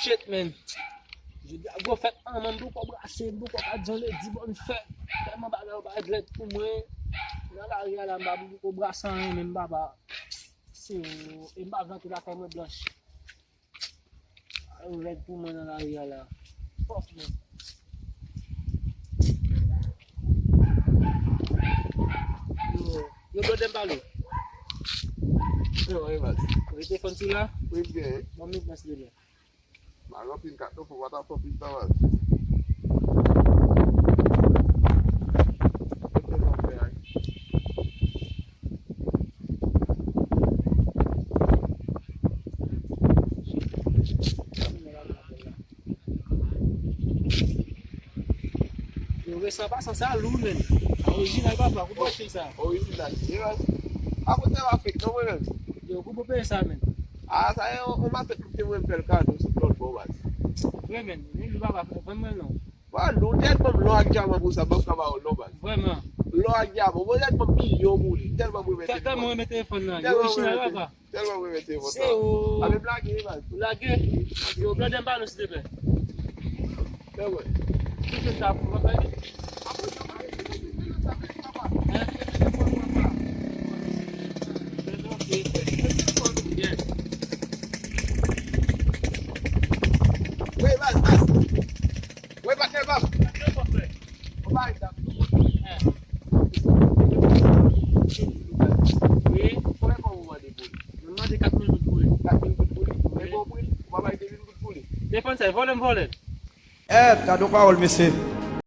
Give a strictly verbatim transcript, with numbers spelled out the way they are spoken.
Shit, man. Jodi a gwo fèt an, man, m poko brase, m poko ka di yon ledi bòn fèt. Tèlman bagay yo pa glèt pou mwen. Nan lari a la, m pa poko brase anyen, menm papa. Se, e m pa vante lakay mwen blanch. Yo rèd pou mwen nan lari a la. Fòk mwen. Yo, yo, blòdè m pale. Yo, e baz. Ou rete fòn sou la? Wi, byen. Bon, mi pran silvouplè. Mal anpil kat non, fò pa ta fò plis nan baz. Mete nan fè a. Yo, resan pa san sa lou, men. Sa orijinal, papa. Koupe oche sa. Orijinal. Ye, man. Akote w a fèk, non, mwen menm. Yo, koupe oche sa, men. A, sa e yon, yon masèt ki te mwen fè l kado sou lòt bò, baz. Vre, men. Li lou, papa. Vre, men, non. Bon, nou tèlman lò ak dyaman pou sa, ban m ka ba w non, baz. Vrèman. Lò ak dyaman, mwen tèlman milyon pou li, tèlman mwen mete. Tèlman mwen mete telefòn nan. Yo, orijinal, papa. Tèlman mwen mete telefòn nan. Se ou. A, men blage, baz. Blage. Yo, blòdè m pale, silvouplè. Tèlman. Ki se sa pou mwen fè? Apre sa, mwen mete telefòn nan, papa. Hein? Mete telefòn nan, papa. Yes. Wi, baz, baz. Wi, patnè pa m. Ou pa egzak. Wi. Konbyen kòb ou mande pou li? Mwen mande kat mil goud pou li. Kat mil goud pou li? Wi. Men bon pou li? Ou pa bay de mil goud pou li? Telefòn sa, vòlè m vòlè l. Eh, gade yon pawòl, mesye.